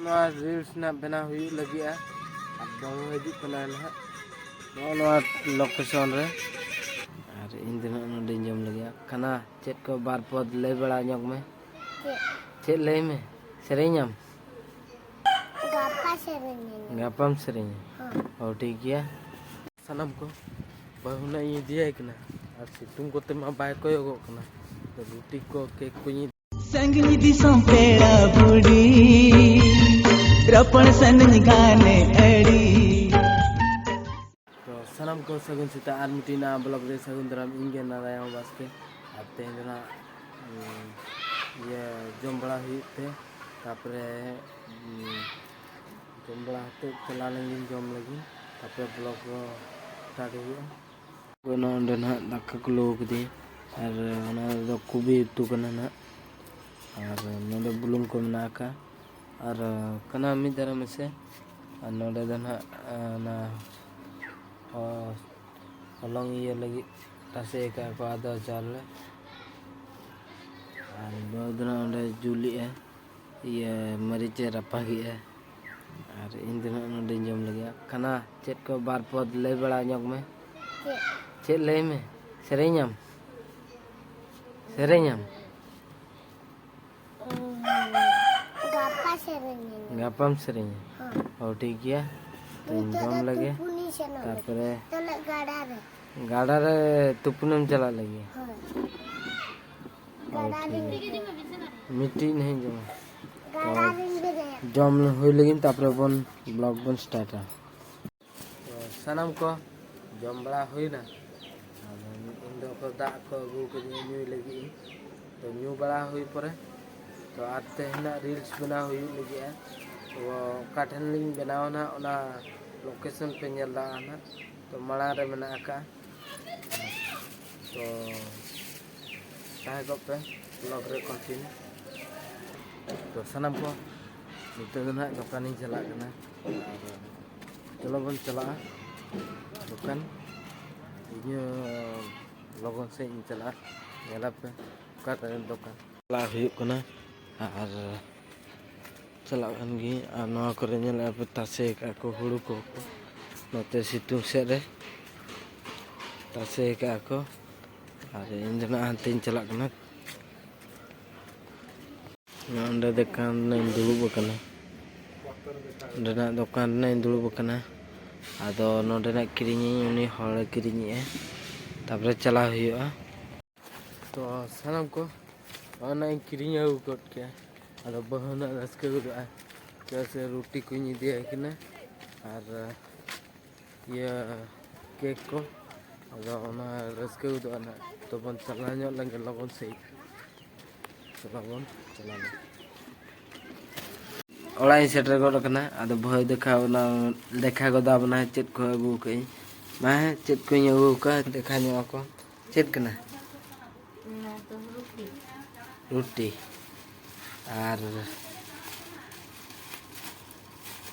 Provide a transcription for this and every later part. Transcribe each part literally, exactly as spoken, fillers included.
ᱱᱚᱣᱟ reels ᱨᱮᱱᱟᱜ ᱵᱮᱱᱟᱣ ᱦᱩᱭᱩᱜ ᱞᱟᱹᱜᱤᱫᱼᱟ᱾ ᱟᱨ ᱵᱟᱹᱦᱩ ᱦᱤᱡᱩᱜ ᱠᱟᱱᱟ ᱱᱟᱦᱟᱜ ᱱᱚᱜᱼᱚ ᱱᱚᱣᱟ location ᱨᱮ᱾ ᱟᱨ ᱤᱧ ᱫᱚ ᱱᱟᱦᱟᱜ ᱱᱚᱰᱮᱧ ᱡᱚᱢ ᱞᱟᱹᱜᱤᱫᱼᱟ᱾ ᱠᱟᱱᱟ, ᱪᱮᱫ ᱠᱚ ᱵᱟᱨ ᱯᱚᱫ ᱞᱟᱹᱭ ᱵᱟᱲᱟ ᱧᱚᱜ ᱢᱮ᱾ ᱪᱮᱫ? ᱪᱮᱫ ᱞᱟᱹᱭ ᱢᱮ? ᱥᱮᱨᱮᱧᱟᱢ? ᱜᱟᱯᱟ ᱥᱮᱨᱮᱧᱟᱹᱧ᱾ ᱜᱟᱯᱟᱢ ᱥᱮᱨᱮᱧᱟ? ᱦᱚᱸ᱾ ᱦᱚᱸ, ᱴᱷᱤᱠ ᱜᱮᱭᱟ᱾ ᱥᱟᱱᱟᱢ ᱠᱚ, ᱵᱟᱹᱦᱩ ᱱᱟᱜ ᱤᱧ ᱤᱫᱤᱭᱟᱭ ᱠᱟᱱᱟ᱾ ᱟᱨ ᱥᱤᱛᱩᱝ ᱠᱚᱛᱮ ᱢᱟ ᱵᱟᱭ ᱠᱚᱭᱚᱜᱚᱜ ᱠᱟᱱᱟ᱾ ᱛᱚ ᱨᱩᱴᱤ ᱠᱚ, ᱠᱮᱠ ᱠᱚᱧ ᱤᱫᱤ ᱥᱟᱺᱜᱤᱧ ᱫᱤᱥᱚᱢ ᱯᱮᱲᱟ ᱵᱩᱰᱷᱤ, ᱨᱚᱯᱚᱲ ᱥᱟᱱᱟᱧ ᱜᱟᱱᱮ ᱟᱹᱰᱤ᱾ ᱛᱚ ᱥᱟᱱᱟᱢ ᱠᱚ ᱥᱟᱹᱜᱩᱱ ᱥᱮᱛᱟᱜ ᱟᱨ ᱢᱤᱫᱴᱤᱡ ᱱᱟᱣᱟ vlog ᱨᱮ ᱥᱟᱹᱜᱩᱱ ᱫᱟᱨᱟᱢ᱾ ᱤᱧ ᱜᱮ ᱱᱟᱨᱟᱭᱚᱱ ᱵᱟᱥᱠᱮ᱾ ᱟᱨ ᱛᱮᱦᱮᱧ ᱫᱚ ᱱᱟᱜ, ᱩᱸ, ᱤᱭᱟᱹ ᱡᱚᱢ ᱵᱟᱲᱟ ᱦᱩᱭᱩᱜ ᱛᱮ, ᱛᱟᱯᱚᱨᱮ, ᱩᱸ, ᱡᱚᱢ ᱵᱟᱲᱟ ᱠᱟᱛᱮ ᱪᱟᱞᱟᱣ ᱞᱮᱱ ᱜᱤᱧ ᱡᱚᱢ ᱞᱟᱹᱜᱤᱫ, ᱛᱟᱯᱚᱨᱮ vlog ᱠᱚ start ᱦᱩᱭᱩᱜᱼᱟ᱾ ᱱᱚᱜᱼᱚ ᱱᱚᱰᱮ ᱱᱟᱦᱟᱜ ᱫᱟᱠᱟ ᱠᱚ ᱞᱩ ᱠᱮᱫᱟᱹᱧ, ᱟᱨ ᱚᱱᱟ ᱫᱚ ᱠᱚᱵᱤ ᱩᱛᱩ ᱠᱟᱱᱟ ᱱᱟᱦᱟᱜ, ᱟᱨ ᱱᱚᱰᱮ ᱵᱩᱞᱩᱝ ᱠᱚ ᱢᱮᱱᱟᱜ ᱟᱠᱟᱫᱼᱟ, ᱟᱨ ᱠᱟᱱᱟ ᱢᱤᱫ ᱫᱷᱟᱨᱮ ᱢᱮᱥᱮ, ᱟᱨ ᱱᱚᱰᱮ ᱫᱚ ᱱᱟᱦᱟᱜ ᱚᱱᱟ ᱦᱚ-, ᱦᱚᱞᱚᱝ ᱤᱭᱟᱹ ᱞᱟᱹᱜᱤᱫ ᱛᱟᱥᱮ ᱟᱠᱟᱫ ᱠᱚ ᱟᱫᱣᱟ ᱪᱟᱣᱞᱮ, ᱟᱨ ᱵᱟᱹᱦᱩ ᱫᱚ ᱱᱟᱦᱟᱜ ᱚᱸᱰᱮ ᱡᱩᱞᱮᱜᱼᱟᱭ, ᱤᱭᱟᱹ ᱢᱟᱹᱨᱤᱪ ᱮ ᱨᱟᱯᱟᱜᱮᱜᱼᱟ᱾ ᱟᱨ ᱤᱧ ᱫᱚ ᱱᱟᱦᱟᱜ ᱱᱚᱰᱮᱧ ᱡᱚᱢ ᱞᱟᱹᱜᱤᱫ᱾ ᱠᱟᱱᱟ, ᱪᱮᱫ ᱠᱚ ᱵᱟᱨ ᱯᱚᱫ ᱞᱟᱹᱭ ᱵᱟᱲᱟ ᱧᱚᱜ ᱢᱮ᱾ ᱪᱮᱫ? ᱪᱮᱫ ᱞᱟᱹᱭ ᱢᱮ? ᱥᱮᱨᱮᱧᱟᱢ? ᱥᱮᱨᱮᱧᱟᱢ? ᱩᱸ, ᱜᱟᱯᱟ ᱥᱮᱨᱮᱧᱟᱹᱧ᱾ ᱜᱟᱯᱟᱢ ᱥᱮᱨᱮᱧᱟ? ᱦᱚᱸ᱾ ᱦᱚᱸ, ᱴᱷᱤᱠ ᱜᱮᱭᱟ᱾ ᱛᱚᱧ ᱱᱤᱛᱚᱜ ᱡᱚᱢ ᱫᱚ ᱞᱮᱜᱮ᱾ ᱛᱩᱯᱩᱱᱤᱧ ᱥᱮᱱᱚᱜ ᱞᱟᱹᱜᱤᱫ᱾ ᱛᱟᱨᱯᱚᱨᱮ ᱛᱚᱞᱮ ᱜᱟᱰᱟ ᱨᱮ᱾ ᱜᱟᱰᱟ ᱨᱮ ᱛᱩᱯᱩᱱᱮᱢ ᱪᱟᱞᱟᱜ ᱞᱟᱹᱜᱤᱫ? ᱦᱳᱭ᱾ ᱦᱳᱭ, ᱴᱷᱤᱠ ᱜᱮᱭᱟ᱾ ᱢᱤᱫᱴᱤᱡ ᱱᱟᱦᱟᱜ ᱤᱧ ᱡᱚᱢᱟ᱾ ᱛᱚ, ᱡᱚᱢ ᱦᱩᱭ ᱞᱟᱹᱜᱤᱫ, ᱛᱟᱨᱯᱚᱨᱮ ᱵᱚᱱ vlog ᱵᱚᱱ startᱟ᱾ ᱛᱚ, ᱥᱟᱱᱟᱢ ᱠᱚ ᱡᱚᱢ ᱵᱟᱲᱟ ᱦᱩᱭᱱᱟ᱾ ᱟᱫᱚ ᱤᱧ ᱫᱚ ᱫᱟᱜ ᱠᱚ ᱟᱹᱜᱩ ᱠᱟᱹᱫᱤᱧᱟ ᱧᱩᱭ ᱞᱟᱹᱜᱤᱫ ᱤᱧ᱾ ᱛᱚ, ᱧᱩ ᱵᱟᱲᱟ ᱦᱩᱭ ᱯᱚᱨᱮ, ᱛᱚ, ᱟᱨ ᱛᱮᱦᱮᱧᱟᱜ reels ᱵᱮᱱᱟᱣ ᱦᱩᱭᱩᱜ ᱞᱟᱹᱜᱤᱫᱼᱟ᱾ ᱛᱚ, ᱚᱠᱟ ᱴᱷᱮᱱ ᱞᱤᱧ ᱵᱮᱱᱟᱣᱟ ᱱᱟᱦᱟᱜ, ᱚᱱᱟ location ᱯᱮ ᱧᱮᱞ ᱫᱟᱲᱮᱭᱟᱜᱼᱟ ᱱᱟᱦᱟᱜ᱾ ᱛᱚ, ᱢᱟᱲᱟᱝ ᱨᱮ ᱢᱮᱱᱟᱜ ᱟᱠᱟᱫᱼᱟ᱾ ᱛᱚ, ᱛᱟᱦᱮᱸ ᱠᱚᱜ ᱯᱮ, vlog ᱨᱮ continue᱾ ᱛᱚ, ᱥᱟᱱᱟᱢ ᱠᱚ, ᱱᱤᱛᱚᱜ ᱫᱚ ᱱᱟᱦᱟᱜ ᱫᱚᱠᱟᱱᱤᱧ ᱪᱟᱞᱟᱜ ᱠᱟᱱᱟ᱾ ᱟᱨ ᱪᱚᱞᱚ ᱵᱚᱱ ᱪᱟᱞᱟᱜᱼᱟ ᱫᱚᱠᱟᱱ᱾ ᱤᱧ ᱦᱚᱸ ᱞᱚᱜᱚᱱ ᱥᱮᱫ ᱤᱧ ᱪᱟᱞᱟᱜᱼᱟ᱾ ᱧᱮᱞᱟᱯᱮ ᱚᱠᱟᱴᱟᱜ ᱨᱮ ᱫᱚᱠᱟᱱ᱾ ᱪᱟᱞᱟᱜ ᱦᱩᱭᱩᱜ ᱠᱟᱱᱟ᱾ ᱟᱨ ᱪᱟᱞᱟᱜ ᱠᱟᱱ ᱜᱤᱭᱟᱹᱧ᱾ ᱟᱨ ᱱᱚᱣᱟ ᱠᱚᱨᱮ ᱧᱮᱞᱮᱫᱼᱟ ᱯᱮ, ᱛᱟᱥᱮ ᱟᱠᱟᱫᱼᱟ ᱠᱚ ᱦᱩᱲᱩ ᱠᱚ, ᱱᱚᱛᱮ ᱥᱤᱛᱩᱝ ᱥᱮᱫ ᱨᱮ ᱛᱟᱥᱮ ᱟᱠᱟᱫᱼᱟ ᱠᱚ᱾ ᱟᱨ ᱤᱧ ᱫᱚ ᱱᱟᱜ ᱦᱟᱱᱛᱮᱧ ᱪᱟᱞᱟᱜ ᱠᱟᱱᱟ᱾ ᱱᱚᱰᱮ ᱫᱚᱠᱟᱱ ᱨᱮᱧ ᱫᱩᱲᱩᱵ ᱟᱠᱟᱱᱟ, ᱱᱚᱰᱮᱱᱟᱜ ᱫᱚᱠᱟᱱ ᱨᱮᱧ ᱫᱩᱲᱩᱵ ᱟᱠᱟᱱᱟ᱾ ᱟᱫᱚ ᱱᱚᱰᱮᱱᱟᱜ ᱠᱤᱨᱤᱧᱤᱧ, ᱩᱱᱤ ᱦᱚᱲᱮ ᱠᱤᱨᱤᱧᱮᱜᱼᱟ, ᱛᱟᱨᱯᱚᱨᱮ ᱪᱟᱞᱟᱣ ᱦᱩᱭᱩᱜᱼᱟ᱾ ᱛᱚ ᱥᱟᱱᱟᱢ ᱠᱚ, ᱚᱱᱟᱧ ᱠᱤᱨᱤᱧ ᱟᱹᱜᱩ ᱜᱚᱫ ᱠᱮᱜᱼᱟ᱾ ᱟᱫᱚ ᱵᱟᱹᱦᱩ ᱱᱟᱜ ᱨᱟᱹᱥᱠᱟᱹ ᱜᱚᱫᱚᱜᱼᱟ, ᱪᱮᱫᱟᱜ ᱥᱮ ᱨᱩᱴᱤ ᱠᱚᱧ ᱤᱫᱤᱭᱟᱭ ᱠᱟᱱᱟ ᱟᱨ ᱤᱭᱟᱹ ᱠᱮᱠ ᱠᱚ᱾ ᱟᱫᱚ ᱚᱱᱟ ᱨᱟᱹᱥᱠᱟᱹ ᱜᱚᱫᱚᱜᱼᱟ ᱱᱟᱜ᱾ ᱛᱚ ᱵᱚᱱ ᱪᱟᱞᱟᱣ ᱧᱚᱜ ᱞᱮᱱ ᱜᱮ ᱞᱚᱜᱚᱱ ᱥᱟᱺᱦᱤᱡ᱾ ᱪᱟᱞᱟᱣ ᱵᱚᱱ ᱪᱟᱞᱟᱣ ᱞᱮᱱ᱾ ᱚᱲᱟᱜ ᱤᱧ ᱥᱮᱴᱮᱨ ᱜᱚᱫ ᱟᱠᱟᱱᱟ᱾ ᱟᱫᱚ ᱵᱟᱹᱦᱩᱭ ᱫᱮᱠᱷᱟᱣ ᱚᱱᱟ, ᱫᱮᱠᱷᱟ ᱜᱚᱫᱟ ᱵᱚᱱᱟ ᱪᱮᱫ ᱠᱚ ᱟᱹᱜᱩ ᱠᱟᱜ ᱟᱹᱧ᱾ ᱢᱟ ᱦᱮᱸ, ᱪᱮᱫ ᱠᱚᱧ ᱟᱹᱜᱩ ᱠᱟᱜᱼᱟ, ᱫᱮᱠᱷᱟ ᱧᱚᱜ ᱟᱠᱚ᱾ ᱪᱮᱫ ᱠᱟᱱᱟ? ᱚᱱᱟ ᱫᱚ ᱨᱩᱴᱤ᱾ ᱨᱩᱴᱤ ᱟᱨ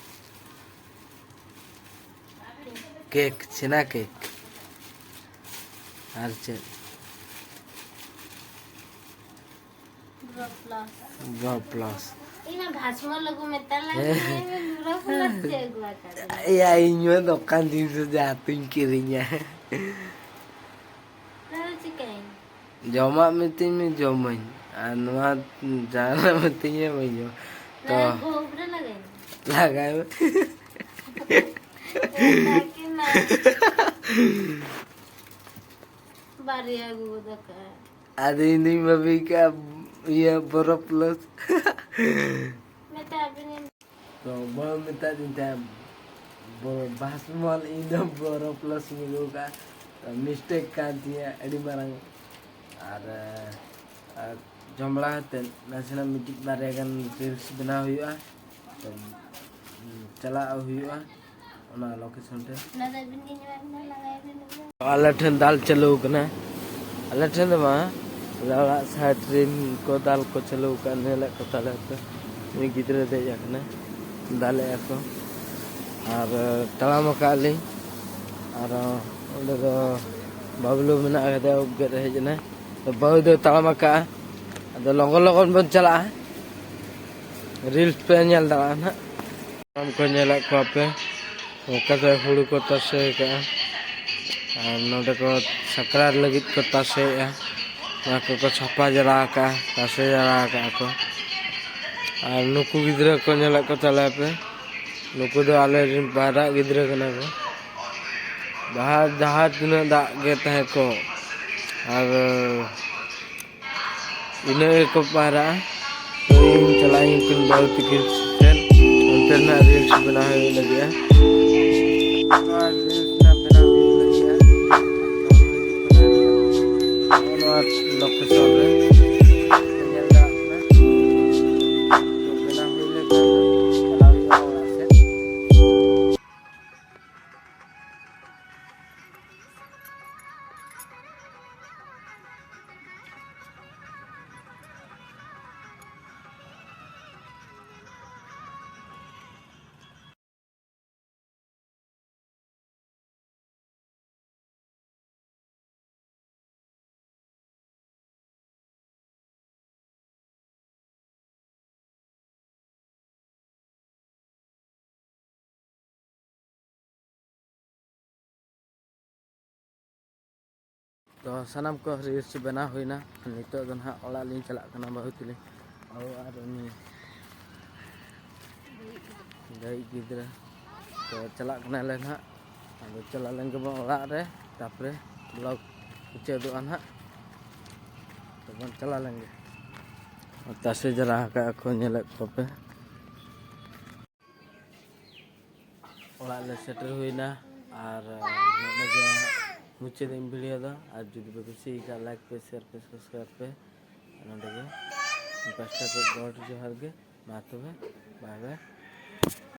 ᱠᱮᱠ, ᱪᱷᱮᱱᱟ ᱠᱮᱠ᱾ ᱟᱨ ᱪᱮᱫ? ᱵᱨᱚ ᱯᱞᱟᱥ᱾ ᱵᱨᱚ ᱯᱞᱟᱥ᱾ ᱤᱧ ᱢᱟ ᱵᱷᱟᱥᱢᱚᱞ ᱟᱹᱜᱩ ᱢᱮᱛᱟ ᱞᱟᱝ ᱦᱮᱸ᱾ ᱢᱮ, ᱵᱨᱚ ᱯᱞᱟᱥ ᱪᱮᱫ ᱟᱹᱜᱩ ᱟᱠᱟᱫᱟ? ᱮᱭᱟ, ᱤᱧ ᱢᱟ ᱫᱚᱠᱟᱱ ᱡᱤᱱᱤᱥ ᱡᱟ ᱟᱹᱛᱩᱧ ᱠᱤᱨᱤᱧᱟ᱾ ᱛᱟᱦᱞᱮ ᱪᱤᱠᱟᱹᱭᱟᱹᱧ? ᱡᱚᱢᱟᱜ ᱢᱤᱛᱟᱹᱧ ᱢᱮ, ᱡᱚᱢᱟᱹᱧ᱾ ᱟᱨ ᱱᱚᱣᱟ ᱡᱟᱦᱟᱱᱟᱜ ᱢᱤᱛᱟᱹᱧ ᱢᱮ, ᱵᱟᱹᱧ ᱡᱚᱢᱟ᱾ ᱛᱚ ᱱᱚᱣᱟ ᱜᱚᱜ ᱨᱮ ᱞᱟᱜᱟᱭ ᱢᱮ᱾ ᱞᱟᱜᱟᱭ ᱢᱮ᱾ ᱢᱮᱛᱟ ᱠᱤᱱᱟ᱾ ᱵᱟᱨᱭᱟ ᱟᱹᱜᱩ ᱜᱚᱫ ᱟᱠᱟᱫ᱾ ᱟᱫᱚ ᱤᱧ ᱫᱩᱧ ᱵᱷᱟᱹᱵᱤ ᱠᱮᱜᱼᱟ, ᱤᱭᱟᱹ, ᱵᱚᱨᱚ ᱯᱞᱟᱥ᱾ ᱢᱮᱛᱟ ᱵᱤᱱᱟᱹᱧ᱾ ᱛᱚ ᱵᱟᱹᱦᱩ ᱢᱮᱛᱟᱫᱤᱧ ᱛᱟᱦᱮᱸᱫ, ᱵᱚ-, ᱵᱟᱥᱢᱚᱞ, ᱤᱧ ᱫᱚ ᱵᱚᱨᱚ ᱯᱞᱟᱥ ᱤᱧ ᱟᱹᱜᱩ ᱠᱟᱜᱼᱟ᱾ ᱛᱚ ᱢᱤᱥᱴᱮᱠ ᱠᱟᱱ ᱛᱤᱧᱟᱹ ᱟᱹᱰᱤ ᱢᱟᱨᱟᱝ᱾ ᱟᱨ, ᱟᱨ ᱡᱚᱢ ᱵᱟᱲᱟ ᱠᱟᱛᱮᱫ ᱱᱟᱥᱮᱱᱟᱜ ᱢᱤᱫᱴᱤᱡ ᱵᱟᱨᱭᱟ ᱜᱟᱱ ᱨᱤᱞᱥ ᱵᱮᱱᱟᱣ ᱦᱩᱭᱩᱜᱼᱟ᱾ ᱛᱚ, ᱩᱸ, ᱪᱟᱞᱟᱜ ᱦᱩᱭᱩᱜᱼᱟ ᱚᱱᱟ ᱞᱳᱠᱮᱥᱚᱱ ᱨᱮ᱾ ᱚᱱᱟ ᱫᱚ ᱟᱹᱵᱤᱱ ᱜᱮ ᱧᱮᱞ ᱵᱤᱱ, ᱞᱟᱜᱟᱭ ᱵᱤᱱ᱾ ᱟᱞᱮ ᱴᱷᱮᱱ ᱫᱟᱞ ᱪᱟᱹᱞᱩ ᱟᱠᱟᱱᱟ᱾ ᱟᱞᱮ ᱴᱷᱮᱱ ᱫᱚ ᱵᱟᱝ, ᱟᱞᱮ ᱚᱲᱟᱜ ᱥᱟᱭᱤᱰ ᱨᱮᱱ ᱠᱚ ᱫᱟᱞ ᱠᱚ ᱪᱟᱹᱞᱩ ᱟᱠᱟᱫᱼᱟ᱾ ᱧᱮᱞᱮᱫ ᱠᱚ ᱛᱟᱞᱮ ᱯᱮ, ᱩᱱᱤ ᱜᱤᱫᱽᱨᱟᱹ ᱫᱮᱡ ᱟᱠᱟᱱᱟ, ᱫᱟᱞᱮᱜᱼᱟ ᱠᱚ᱾ ᱟᱨ, ᱮ, ᱛᱟᱲᱟᱢ ᱟᱠᱟᱫ ᱞᱤᱧ᱾ ᱟᱨ, ᱮ, ᱚᱸᱰᱮ ᱫᱚ ᱵᱟᱵᱞᱩ ᱢᱮᱱᱟᱜ ᱟᱠᱟᱫᱮᱭᱟ, ᱩᱵ ᱜᱮᱫ ᱦᱮᱡ ᱮᱱᱟᱭ᱾ ᱵᱟᱹᱦᱩ ᱫᱚᱭ ᱛᱟᱲᱟᱢ ᱟᱠᱟᱫᱼᱟ᱾ ᱟᱫᱚ ᱞᱚᱜᱚᱱ ᱞᱚᱜᱚᱱ ᱵᱚᱱ ᱪᱟᱞᱟᱜᱼᱟ᱾ ᱨᱤᱞᱥ ᱯᱮ ᱧᱮᱞ ᱫᱟᱲᱮᱭᱟᱜᱼᱟ ᱱᱟᱦᱟᱜ᱾ ᱥᱟᱱᱟᱢ ᱠᱚ ᱧᱮᱞᱮᱫ ᱠᱚᱣᱟ ᱯᱮ, ᱚᱱᱠᱟ ᱛᱮ ᱦᱩᱲᱩ ᱠᱚ ᱛᱟᱥᱮ ᱠᱟᱜᱼᱟ᱾ ᱟᱨ ᱱᱚᱰᱮ ᱠᱚ ᱥᱟᱠᱨᱟᱛ ᱞᱟᱹᱜᱤᱫ ᱠᱚ ᱛᱟᱥᱮᱭᱮᱫᱼᱟ᱾ ᱚᱱᱟ ᱠᱚᱠᱚ ᱥᱟᱯᱷᱟ ᱡᱟᱣᱨᱟ ᱟᱠᱟᱜᱼᱟ, ᱛᱟᱥᱮ ᱡᱟᱣᱨᱟ ᱟᱠᱟᱜᱼᱟ ᱠᱚ᱾ ᱟᱨ ᱱᱩᱠᱩ ᱜᱤᱫᱽᱨᱟᱹ ᱠᱚ ᱧᱮᱞᱮᱫ ᱠᱚ ᱛᱟᱞᱮᱭᱟ ᱯᱮ, ᱱᱩᱠᱩ ᱫᱚ ᱟᱞᱮ ᱨᱮᱱ ᱯᱟᱭᱨᱟᱜ ᱜᱤᱫᱽᱨᱟᱹ ᱠᱟᱱᱟ ᱠᱚ᱾ ᱡᱟᱦᱟᱸ, ᱡᱟᱦᱟᱸ ᱛᱤᱱᱟᱹᱜ ᱫᱟᱜ ᱜᱮ ᱛᱟᱦᱮᱸ ᱠᱚᱜ, ᱟᱨ ᱤᱱᱟᱹ ᱜᱮᱠᱚ ᱯᱟᱭᱨᱟᱜᱼᱟ᱾ ᱛᱚ, ᱤᱧ ᱪᱟᱞᱟᱜ ᱟᱹᱧ ᱩᱱᱠᱤᱱ ᱵᱟᱹᱦᱩ ᱛᱤᱠᱤᱱ ᱥᱮᱫ, ᱚᱱᱛᱮ ᱨᱮᱱᱟᱜ ᱨᱤᱞᱥ ᱵᱮᱱᱟᱣ ᱦᱩᱭᱩᱜ ᱞᱟᱹᱜᱤᱫᱼᱟ᱾ ᱱᱚᱣᱟ ᱨᱤᱞᱥ ᱨᱮᱱᱟᱜ ᱵᱮᱱᱟᱣ ᱦᱩᱭᱩᱜ ᱞᱟᱹᱜᱤᱫᱼᱟ᱾ ᱱᱚᱜᱼᱚ ᱱᱚᱣᱟ ᱞᱳᱠᱮᱥᱚᱱ ᱨᱮ ᱧᱮᱞ ᱫᱟᱲᱮᱭᱟᱜ ᱠᱟᱱᱟ᱾ ᱛᱚ, ᱵᱮᱱᱟᱣ ᱦᱩᱭ ᱞᱮᱱᱠᱷᱟᱱ ᱫᱚ ᱪᱟᱞᱟᱣ ᱦᱩᱭᱩᱜᱼᱟ ᱚᱲᱟᱜ ᱥᱮᱫ᱾ ᱛᱚ, ᱥᱟᱱᱟᱢ ᱠᱚ ᱨᱤᱞᱥ ᱵᱮᱱᱟᱣ ᱦᱩᱭᱱᱟ᱾ ᱱᱤᱛᱚᱜ ᱫᱚ ᱱᱟᱦᱟᱜ ᱚᱲᱟᱜ ᱞᱤᱧ ᱪᱟᱞᱟᱜ ᱠᱟᱱᱟ, ᱵᱟᱹᱦᱩ ᱛᱟᱹᱞᱤᱧ, ᱵᱟᱹᱦᱩ ᱟᱨ ᱩᱱᱤ ᱜᱟᱹᱭ ᱜᱤᱫᱽᱨᱟᱹ᱾ ᱛᱚ, ᱪᱟᱞᱟᱜ ᱠᱟᱱᱟᱞᱮ ᱱᱟᱦᱟᱜ᱾ ᱟᱫᱚ ᱪᱟᱞᱟᱣ ᱞᱮᱱ ᱜᱮᱵᱚᱱ ᱚᱲᱟᱜ ᱨᱮ, ᱛᱟᱨᱯᱚᱨᱮ ᱵᱞᱚᱜ ᱢᱩᱪᱟᱹᱫᱚᱜᱼᱟ ᱱᱟᱦᱟᱜ᱾ ᱛᱚᱵᱚᱱ ᱪᱟᱞᱟᱣ ᱞᱮᱱ ᱜᱮ᱾ ᱛᱟᱥᱮ ᱡᱟᱣᱨᱟ ᱟᱠᱟᱫᱼᱟ ᱠᱚ, ᱧᱮᱞᱮᱫ ᱠᱚᱣᱟ ᱯᱮ᱾ ᱚᱲᱟᱜ ᱞᱮ ᱥᱮᱴᱮᱨ ᱦᱩᱭᱱᱟ᱾ ᱟᱨ, ᱟᱨ ᱱᱚᱰᱮ ᱜᱮ ᱢᱩᱪᱟᱹᱫ ᱤᱧ ᱵᱷᱤᱰᱤᱭᱳ ᱫᱚ᱾ ᱟᱨ ᱡᱩᱫᱤ ᱯᱮ ᱠᱩᱥᱤᱭᱟᱠᱟᱫ, ᱞᱟᱭᱤᱠ ᱯᱮ, ᱥᱮᱭᱟᱨ ᱯᱮ, ᱥᱟᱵᱥᱠᱨᱟᱭᱤᱵᱽ ᱯᱮ᱾ ᱱᱚᱰᱮ ᱜᱮ ᱯᱟᱥᱴᱟ ᱠᱷᱚᱱ ᱜᱚᱰ ᱡᱚᱦᱟᱨ ᱜᱮ᱾ ᱢᱟ ᱛᱚᱵᱮ, ᱵᱟᱭ ᱵᱟᱭ᱾